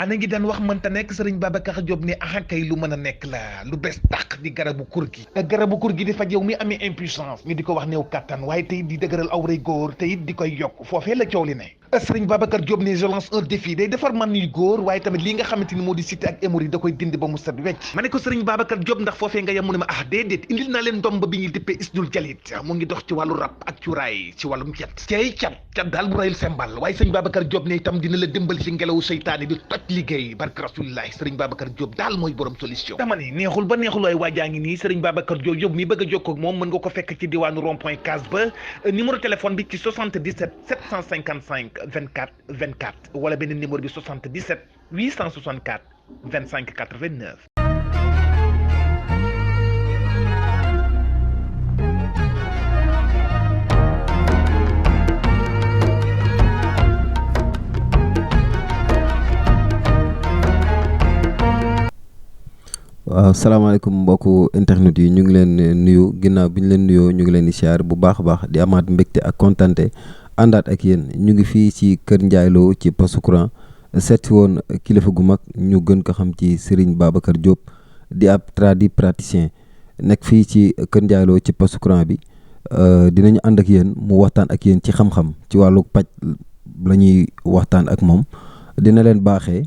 ana ngi daan wax mënta nekk sëriñ Babacar Diop ne ah kay lu mën a nekk la lu bees tàq di garabu kur gi di faj yow mi amee impuissance ñu di ko wax néew kattan waaye tey di dëgëral awray góor te it di koy yokk foofee la coow li ne sëriñ Babacar Diop ne je lance un défi day defar man yu góor waaye tamit lii nga xamante ni moo di cité ak hémorroïde da koy dindi ba mu set wecc ma ne ko sëriñ Babacar Diop ndax foofee nga yem mu ne ma ah déedéet indil naa leen ndomb bi ñuy dippee isdul jalit mu ngi dox ci wàllu rab ak cuuraay ci wàllum cat daal bu rayul sembal waaye sëriñ Babacar Diop ne itam dina la dimbal ci ngelawu seytaane bi toj liggéey barke rasulillahi sëriñ Babacar Diop daal mooy borom solution dama ne neexul ba neexul waaye waajaa ngi nii sëriñ Babacar Diop yow mi bëgg a jokkoo ak moom mën nga ko fekk ci diwaanu rond point case ba numéro téléphone bi ci 77 755 24 24 wala beneen numéro bi 77 864 25 89. waaw salaamaaleykum mbokku internet yi ñu ngi leen nuyu ginnaaw bi ñu leen nuyoo ñu ngi leen di siyaar bu baax a baax di amaat mbégte ak kontante àndaat ak yéen ñu ngi fii ci kër Ndiaye Lo ci poste courant seeti woon kilifa gu mag ñu gën ko xam ci Serigne Babacar Diop di ab praticien nekk fii ci kër Ndiaye Lo ci poste courant bi dinañu ànd ak yéen mu waxtaan ak yéen ci xam-xam ci wàllu paj la ñuy waxtaan ak moom dina leen baaxee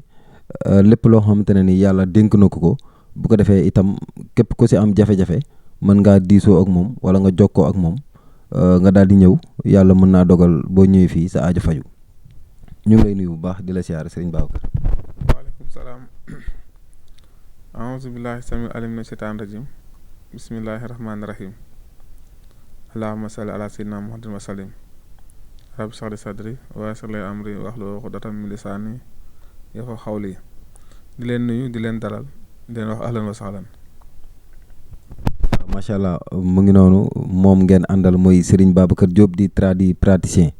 lépp loo xamante ne ni yàlla dénk na ko. bu ko defee itam képp ku si am jafe-jafe mën ngaa diisoo ak moom wala nga jokkoo ak moom nga daal di ñëw yàlla mën naa dogal boo ñëwee fii sa aajo faju ñu ngi lay nuyu bu baax di la siyaare Serigne Babacar. waaleykum salaam aouzu billahi sami alim na shaytaan rajim bismillahi rahmaani rahim allahumma salli ala sayyidina muhammadin wa sallim rabbi shrah li sadri wa yassir li amri wahlul uqdatan min lisaani yafqahu qawli di leen nuyu di leen dalal di leen wax ahlan wa sahlan. macha allah mu ngi noonu moom ngeen àndal mooy Serigne Babacar Diop di praticien.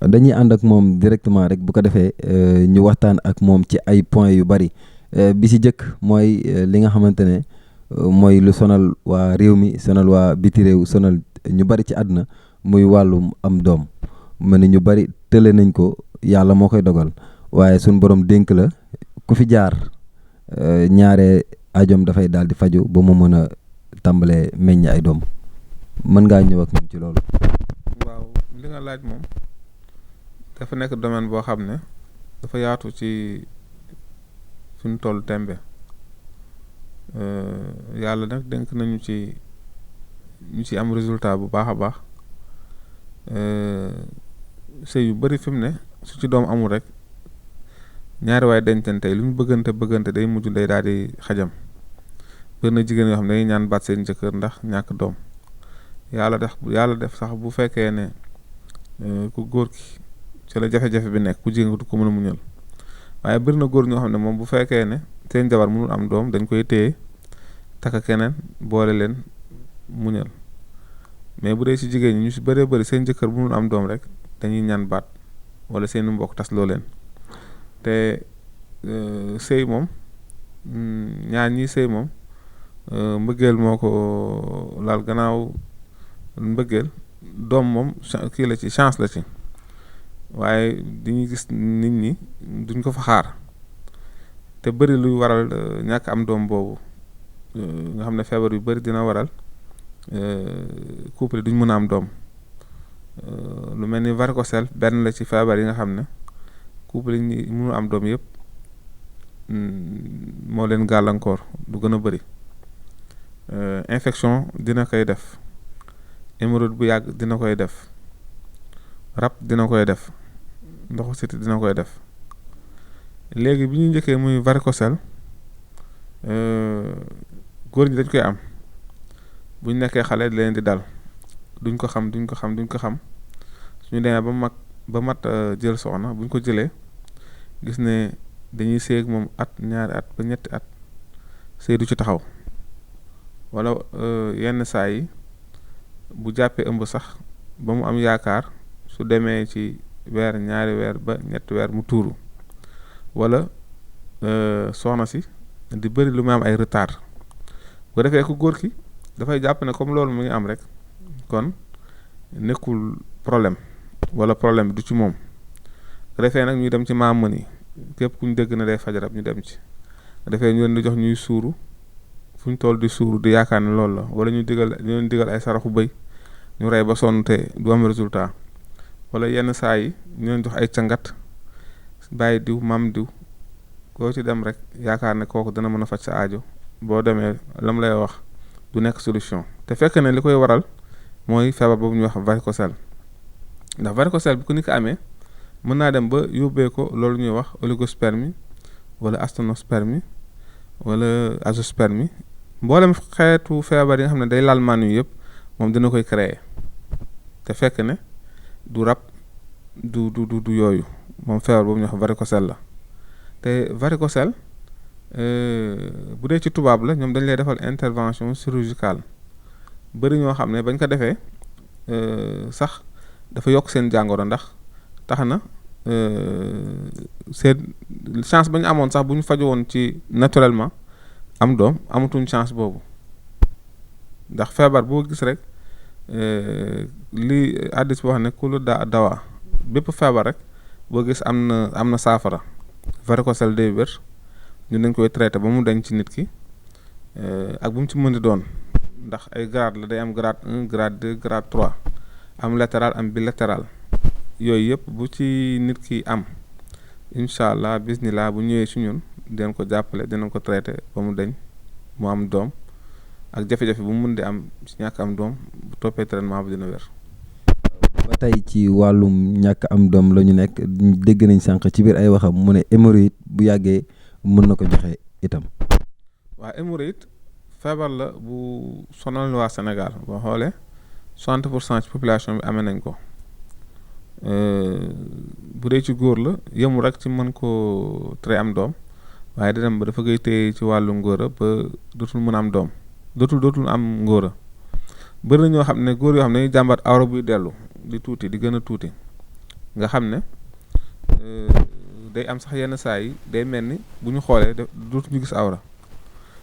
dañuy ànd ak moom directement rek bu ko defee ñu waxtaan ak moom ci ay points yu bari bi si jëkk mooy li nga xamante ne mooy lu sonal waa réew mi sonal waa biti réew sonal ñu bari ci àdduna muy wàllum am doom mel ni ñu bari tële nañ ko yàlla moo koy dogal waaye suñ borom dénk la ku fi jaar ñaare ajom dafay daal di faju ba mu mën a tàmbalee meññ ay doom mën ngaa ñëw ak ñun ci loolu. waaw li nga laaj moom dafa nekk domaine boo xam ne dafa yaatu ci fi ñu toll tembe yàlla nag dénk nañu ci ñu ci am résultat bu baax a baax sëy yu bari fi mu ne su ci doom amul rek ñaari waaye dencante lu ñu bëggante day mujj day daal di xajam bari na jigéen yoo xam ne dañuy ñaan baat seen jëkkër ndax ñàkk doom yàlla def sax bu fekkee ne ku góor ki ci la jafe-jafe bi nekk ku jigéen du ko mën a muñal waaye bari na góor ñoo xam ne moom bu fekkee ne seen jabar mënul am doom dañ koy téye takk keneen boole leen muñal mais bu dee ci jigéen ñi ñu ci bëree bëri seen jëkkër bu mënul am doom rek dañuy ñaan baat wala seen mbokk tas loo leen te sëy moom ñaar ñi sëy moom mbëggeel moo ko laal gannaaw mbëggeel doom moom kii la ci chance la ci waaye diñuy gis nit ñi duñ ko fa xaar te bëri luy waral ñàkk am doom boobu nga xam ne feebar yu bëri dina waral couple duñ mën a am doom lu mel ni varicocèle benn la ci feebar yi nga xam ne couple yi mënu am doom yëpp moo leen gàllankoor du gën a bëri infection dina koy def hémorroïde bu yàgg dina koy def rab dina koy def ndoxu siti dina koy def léegi bi ñu njëkkee muy varicocèle góor ñi dañ koy am bu ñu nekkee xale di leen di dal duñ ko xam suñu demee ba mat jël soxna buñ ko jëlee gis ne dañuy sëy ak moom at ñaari at ba ñetti at sëy du ci taxaw wala yenn saa yi bu jàppee ëmb sax ba mu am yaakaar su demee ci weer ñaari weer ba ñetti weer mu tuuru wala soxna si di bëri lu muy am ay retard bu defee ku góor ki dafay jàpp ne comme loolu mu ngi am rek kon nekkul problème wala problème bi du ci moom defee nag ñuy dem ci maam mën yi képp ku ñu dégg na day faj rab ñu dem ci defee ñu leen di jox ñuy suuru fu ñu toll di suuru di yaakaar ne loolu la wala ñu leen digal ay saraxu bëy ñu rey ba sonn te du am résultat wala yenn saa yi ñu leen jox ay cangat bàyyi diw maam diw koo ci dem rek yaakaar ne kooku dana mën a faj sa aajo boo demee lam lay wax du nekk solution te fekk ne li koy waral mooy feebar boobu ñuy wax varicocèle ndax varicocèle bu ko nit ko amee mën naa dem ba yóbbee ko loolu ñuy wax oligospermie wala asténospermie wala azoospermie mboolem xeetu feebar yi nga xam ne day laal maan yu yëpp moom dina koy créer te fekk ne du rab du yooyu moom feebar boobu ñuy wax varicocèle la te varicocèle bu dee ci tubaab la ñoom dañ lay defal intervention chirurgicale bëri ñoo xam ne bañ ko defee sax dafa yokk seen jàngoro ndax tax na seen chance ba ñu amoon sax bu ñu faju woon ci naturellement am doom amatuñ chance boobu ndax feebar boo gis rek li addis bi wax ne kulu dawa bépp feebar rek boo gis am na saafara varicocèle day wér ñu dañ koy traité ba mu dañ ci nit ki ak bu mu ci mën di doon ndax ay grade la day am grade 1 grade 2 grade 3 am latéral am bilatéral yooyu yëpp bu ci nit ki am incha allah bismillah bu ñëwee ci ñun dinañ ko jàppale dinañ ko traité ba mu dañ mu am doom ak jafe-jafe bu mu mën di am ci ñàkk am doom bu toppee traitement bi dina wér. ba tey ci wàllum ñàkk am doom la ñu nekk dégg nañ sànq ci biir ay waxam mu ne hémorroïde bu yàggee mën na ko joxe itam. waa hémorroïde feebar la bu sonal waa Sénégal boo xoolee 60% ci population bi amee nañ ko bu dee ci góor la yëmu rek ci mën koo tere am doom waaye di dem ba dafa koy téye ci wàllu ngóora ba dootul mën a am doom dootul am ngóora bëri na ñoo xam ne góor yoo xam ne dañuy jàmbat awra buy dellu di tuuti di gën a tuuti nga xam ne day am sax yenn saa yi day mel ni bu ñu xoolee dootuñu gis awra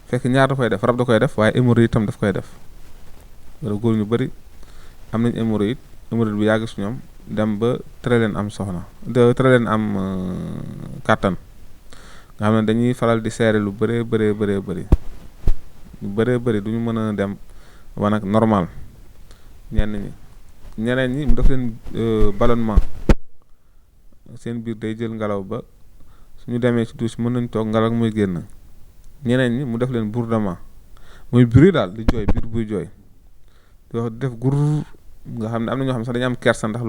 fekk ñaar da koy def rab da koy def waaye hémorroïde itam daf koy def wala góor ñu bëri am nañ hémorroïde bu yàgg su ñoom dem ba tere leen am soxna tere leen am kàttan nga xam ne dañuy faral di seere lu bëree bëri duñu mën a dem wanag normal ñeneen ñi mu def leen ballonnement seen biir day jël ngelaw ba suñu demee ci douche mën nañ toog ngelaw muy génn ñeneen ñi mu def leen bourdement muy bruit daal di jooy biir buy jooy di wax def gur nga xam ne am na ñoo xam ne sax dañu am kersa ndax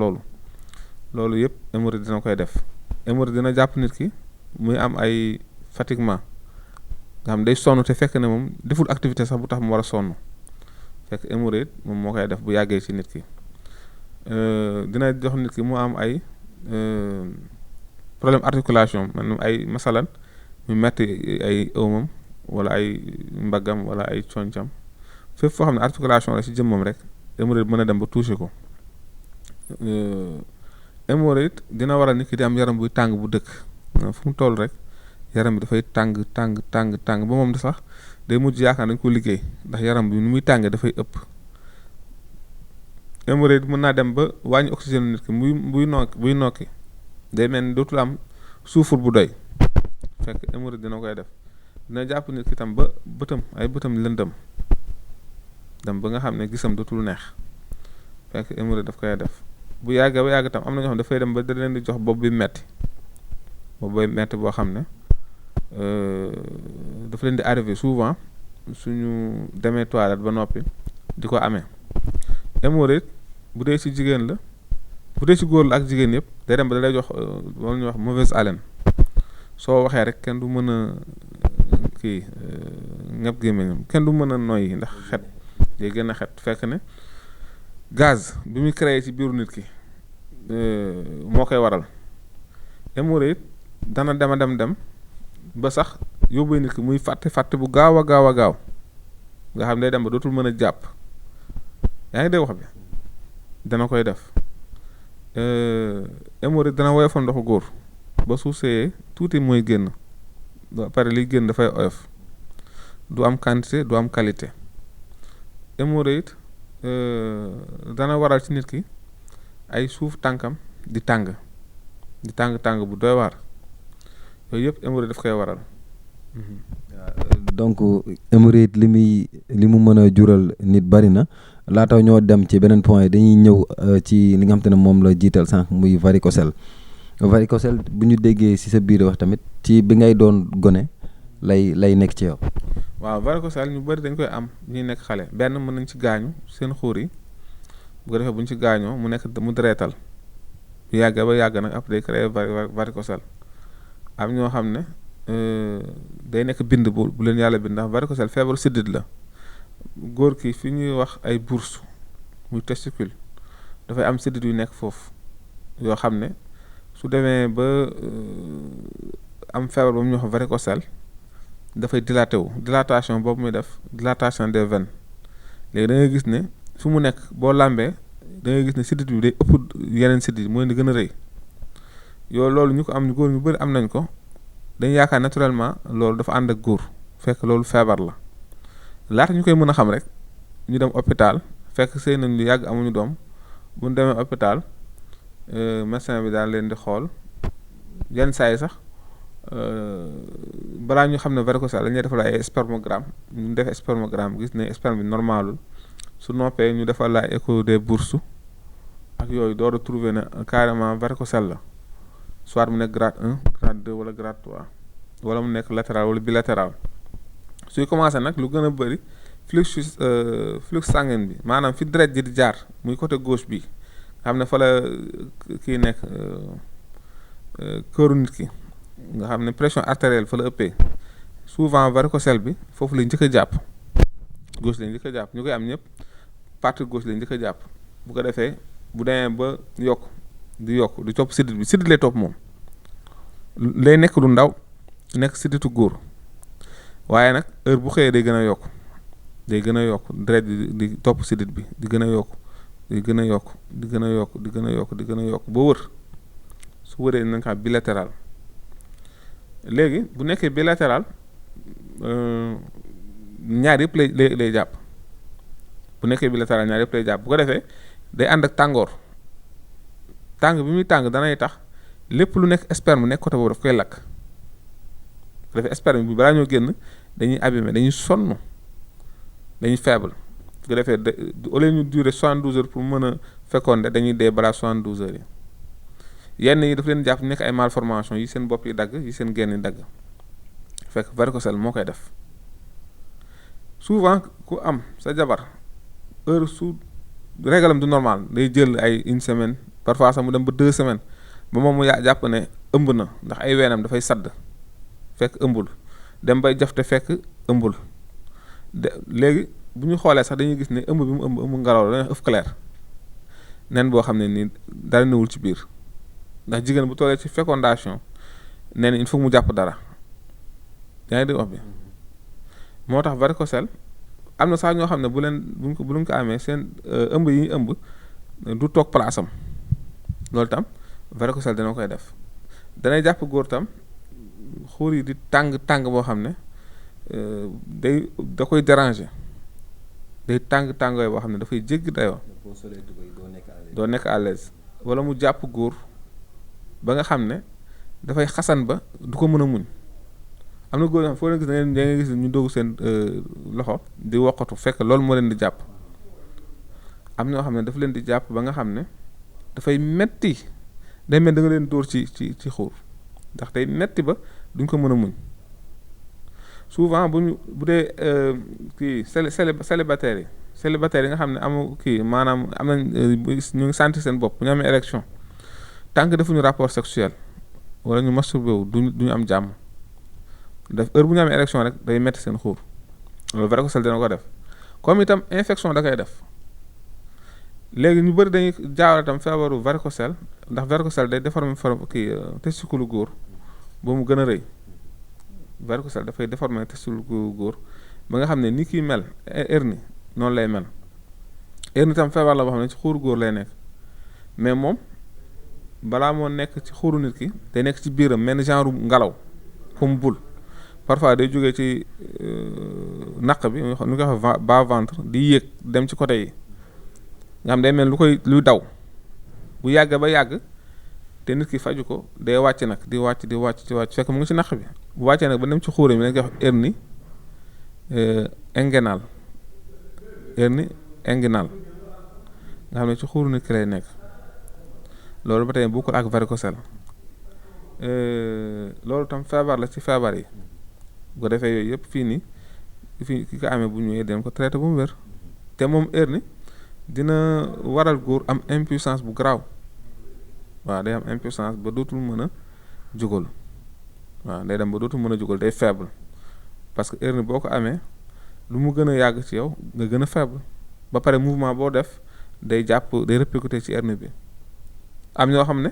loolu yëpp hémorroïde dina koy def hémorroïde dina jàpp nit ki muy am ay fatiguement nga xam day sonn te fekk ne moom deful activité sax bu tax mu war a sonn fekk hémorroïde moom moo koy def bu yàggee ci nit ki dina jox nit ki mu am ay problème articulation maanaam ay masalan mu metti ay ëwmam wala ay mbaggam wala ay concam fépp foo xam ne articulation la ci jëmmam rek hémorroïde mën a dem ba touché ko hémorroïde dina waral nit ki di am yaram buy tàng bu dëkk fu mu toll rek yaram bi dafay tàng ba moom da sax day mujj yaakaar dañ ko liggéey ndax yaram bi nu muy tàngee dafay ëpp hémorroïde mën naa dem ba wàññi oxygène nit ki buy nokki day mel ni dootul am suufur bu doy fekk hémorroïde dina koy def dina jàpp nit ki tam ba bëtam lëndëm dem ba nga xam ne gisam dootul neex fekk hémorroïde daf koy def bu yàggee ba yàgg tam am na ñoo xam dafay dem ba da leen di jox bopp bi metti boo xam ne dafa leen di arrivé souvent suñu demee toilette ba noppi di ko amee hémorroïde bu dee ci jigéen la bu dee ci góor la ak jigéen yëpp day dem ba da lay jox loolu ñuy wax mauvaise haleine soo waxee rek kenn du mën a ñëpp gémmiñam kenn du mën a noyyi ndax xet day gën a xet fekk ne gaz bi muy créé ci biiru nit ki moo koy waral hémorroïde dana dem ba sax yóbbu nit ki muy fàtte bu gaaw a gaaw nga xam ne day dem ba dootul mën a jàpp yaa ngi dégg wax bi dana koy def hémorroïde dana woyofal ndoxu góor ba su seeyee tuuti mooy génn ba pare liy génn dafay oyof du am quantité du am qualité hémorroïde dana waral ci nit ki ay suuf tànkam di tàng bu doy waar yooyu yëpp hémorroïde daf koy waral. donc hémorroïde li mu mën a jural nit bari na laata ñoo dem ci beneen point dañuy ñëw ci li nga xam te ne moom la jiital sànq muy varicocèle bu ñu déggee ci sa biir wax tamit ci bi ngay doon gone lay nekk ci yow. waaw varicocèle ñu bari dañ koy am ñuy nekk xale benn mën nañ ci gaañu seen xuur yi bu ko defee bu ñu ci gaañoo mu dereetal bu yàggee ba yàgg nag après day créer varicocèle am ñoo xam ne day nekk bind bu leen yàlla bind ndax varicocèle feebaru siddit la góor ki fi ñuy wax ay bourse muy testicule dafay am siddit yu nekk foofu yoo xam ne su demee ba am feebar ba mu ñuy wax varicocèle dafay dilatation boobu muy def dilatation des veines léegi da ngay gis ne fu mu nekk boo làmbee da ngay gis ne siddit bi day ëpp yeneen siddit mooy di gën a rëy loolu ñu ko am góor ñu bëri am nañ ko dañu yaakaar naturellement loolu dafa ànd ak góor fekk loolu feebar la laata ñu koy mën a xam rek ñu dem hôpital fekk sëy nañ lu yàgg amuñu doom bu ñu demee hôpital médecin bi daal leen di xool yenn saa yi sax balaa ñu xam ne varicocèle dañuy defal ay spermogramme ñu def spermogramme gis ne sperme bi normalul su noppee ñu defal la écho des bourses ak yooyu door a trouver ne carrément varicocèle la soit mu nekk grade 1 grade 2 wala grade 3 wala mu nekk latéral wala bilatéral suy commencé nag lu gën a bëri flux sanguin bi maanaam fi deret ji di jaar muy côté gauche bi nga xam ne fa la kii nekk këru nit ki nga xam ne pression artérielle fa la ëppee souvent varicocèle bi foofu lañ njëkk a jàpp gauche lañ njëkk a jàpp ñu koy am ñëpp partie gauche lañ njëkk a jàpp bu ko defee bu demee ba yokk di topp siddit lay topp moom lay nekk lu ndaw nekk sidditu góor waaye nag heure bu xëyee day gën a yokk deret di topp siddit bi di gën a yokk di gën a yokk di gën a yokk di gën a yokk di gën a yokk ba wër su wëree nañ xam bilatéral léegi bu nekkee bilatéral ñaar yëpp lay jàpp bu nekkee bilatéral ñaar yëpp lay jàpp bu ko defee day ànd ak tàngoor tàng bi muy tàng danay tax lépp lu nekk sperme nekk côté boobu daf koy lakk bu defee sperme bi balaa ñoo génn dañuy abîmer dañuy sonn dañuy faible bu ko defee au lieu ñu durer 72 heures pour mën a féconder dañuy dee balaa 72 heures yi yenn yi daf leen jàpp nekk ay malformation yi seen bopp yi dagg yi seen genn yi dagg fekk varicocèle moo koy def souvent ku am sa jabar heure su réglam du normal day jël ay une semaine parfois sax mu dem ba 2 semaines ba moom mu jàpp ne ëmb na ndax ay weenam dafay sadd fekk ëmbul dem bay jafte fekk ëmbul léegi bu ñu xoolee sax dañuy gis ne ëmb bi mu ëmb ngelaw la œuf clair nen boo xam ne nii dara newul ci biir ndax jigéen bu tollee ci fécondation nen il faut mu jàpp dara yaa ngi dégg wax bi moo tax varicocèle am na sax ñoo xam ne bu leen ko amee seen ëmb yi ñu ëmb du toog place am loolu tam varicocèle dana koy def danay jàpp góor tam xuur yi di tàng boo xam ne da koy déranger day tàngooy boo xam ne dafay jéggi dayoo doo nekk à l'aise wala mu jàpp góor ba nga xam ne dafay xasan ba du ko mën a muñ am na góor yoo xam foo leen gis da ngay gis ñu doogu seen loxo di woqatu fekk loolu moo leen di jàpp am ñoo xam ne dafa leen di jàpp ba nga xam ne dafay metti day mel da nga leen dóor ci xuur ndax day metti ba duñ ko mën a muñ souvent bu dee kii célibataire yi nga xam ne amu kii maanaam am nañ ñu ngi sentir seen bopp bu ñu amee érection tant que defuñu rapport sexuel wala ñu masturbé wu duñu am jàmm def heure bu ñu amee érection rek day metti seen xuur loolu varicocèle dina ko def comme itam infection da koy def léegi ñu bëri dañuy jaawale itam feebaru varicocèle ndax varicocèle day déformer testicule góor ba mu gën a rëy varicocèle dafay déformer testicule góor ba nga xam ne ni kii mel hernie noonu lay mel hernie itam feebar la boo xam ne ci xuuru góor lay nekk mais moom balaa moo nekk ci xuuru nit ki day nekk ci biiram mel ni genre ngelaw comme boule parfois day jógee ci naq bi ñu koy wax bas ventre di yéeg dem ci côté yi nga xam day mel luy daw bu yàgg ba yàgg te nit ki faju ko day wàcc nag di wàcc fekk mu ngi ci naq bi bu wàccee nag ba dem ci xuure mi dañ koy wax hernie inguinale nga xam ne ci xuuru nit ki lay nekk loolu ba tey bokkul ak varicocèle loolu tam feebar la ci feebar yi bu ko defee yooyu yëpp fii nii ki ko amee bu ñëwee dem ko traité bu mu wér te moom hernie dina waral góor am impuissance bu garaaw waaw day am impuissance ba dootul mën a jugal waaw day dem ba dootul mën a jugal day faible parce que hernie boo ko amee lu mu gën a yàgg ci yow nga gën a faible ba pare mouvement boo def day répercuté ci hernie bi am ñoo xam ne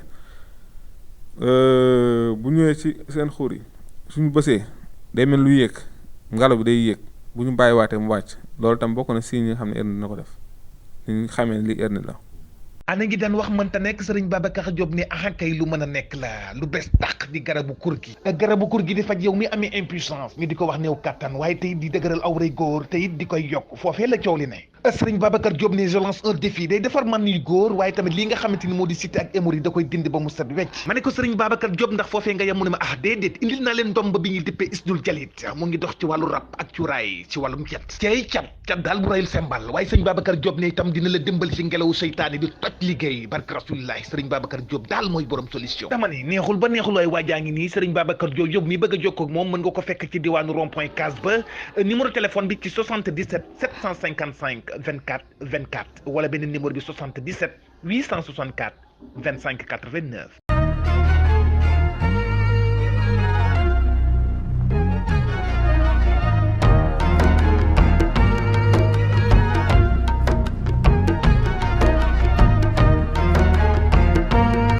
bu ñëwee ci seen xuur yi suñu bësee day mel lu yéeg ngelaw bi day yéeg bu ñu bàyyiwaatee mu wàcc loolu tam bokk na signes yi nga xam ne hernie dina ko def ñu xamee li hernie la. ana ngi daan wax mënta nekk sëriñ Babacar Diop ne kay lu mën a nekk la lu bees tàq di garabu kur gi di faj yow mi amee impuissance ñu di ko wax néew kattan waaye tey di dëgëral awray góor te it di koy yokk foofee la coow li ne sëriñ Babacar Diop ne je lance un défi day defar man yu góor waaye tamit lii nga xamante ni moo di cité ak hémorroïde da koy dindi ba mu set wecc ma ne ko sëriñ Babacar Diop ndax foofee nga yem mu ne ma déedéet indil naa leen ndomb bi ñuy dippee isdul jalit mu ngi dox ci wàllu rab ak cuuraay ci wàllum cat daal bu rayul sembal waaye sëriñ Babacar Diop ne itam dina la dimbal ci ngelawu seytaane bi toj liggéey barke rasulillahi sëriñ Babacar Diop daal mooy borom solution dama ne neexul ba neexul waaye waajaa ngi nii sëriñ Babacar Diop yow mi bëgg a jokkoo ak moom mën nga ko fekk ci diwaanu rond-point Case ba numéro téléphone bi ci 77 755 24 24 wala beneen numéro bi 77 864 25 89